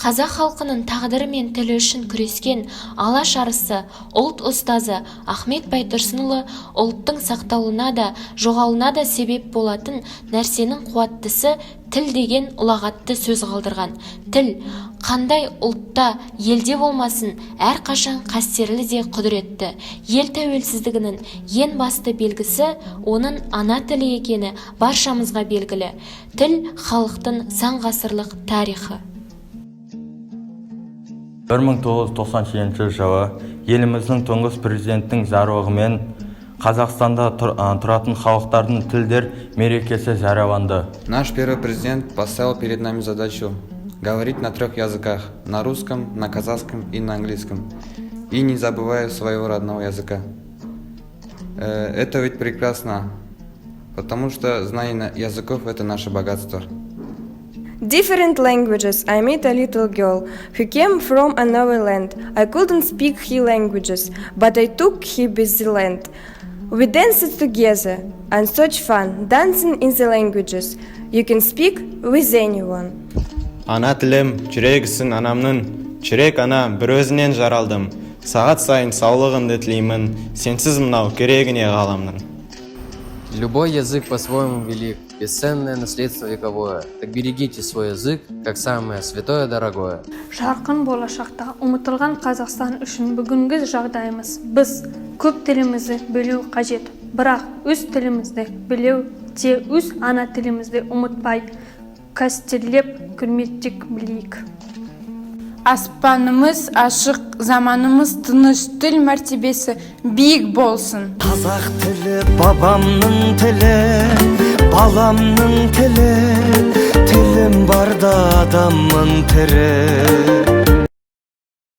Қазақ халқының тағдыры мен тілі үшін күрескен Алаш арысы, ұлт ұстазы Ахмет Байтұрсынұлы «Ұлттың сақталуына да, жоғалуына да себеп болатын нәрсенің қуаттысы – тіл» деген ұлағатты сөз қалдырған. Тіл қандай ұлтта, елде болмасын, әрқашан қастерлі де құдіретті. Ел тәуелсіздігінің ең басты белгісі оның ана тілі екені баршамызға белгілі. Тіл – халықтың сан ғасырлық тарихы. 1997 жылы еліміздің тұңғыш президентінің жарлығымен Қазақстанда тұратын халықтардың тілдер мерекесі жарияланды. Наш первый президент поставил перед нами задачу говорить на трех языках: на русском, на казахском и на английском, и не забывая своего родного языка. Это ведь прекрасно, потому что знание языков – это наше богатство. Different languages. I met a little girl who came from another land. I couldn't speak her languages, but I took her by the hand. We danced together, and such fun, dancing in the languages. You can speak with anyone. Ана тілім, жүрегісің анамның. Жүрек ана, бір өзіңнен жаралдым. Сағат сайын саулығыңды тілеймін. Сенсіз мынау керегі не ғаламның? Любой язык по-своему велик, бесценное наследство вековое. Так берегите свой язык, как самое святое, дорогое. Жарқын болашақта ұмытылған Қазақстан үшін бүгінгі жағдайымыз: біз көп тілімізді білу қажет, бірақ өз тілімізді білу де, өз ана тілімізді ұмытпай, қастерлеп, құрметтей білейік. Аспанымыз ашық, заманымыз тыныш, тіл мәртебесі биік болсын. Қазақ тілі – бабамның тілі, баламның тілі. Тілім барда адаммын тірі.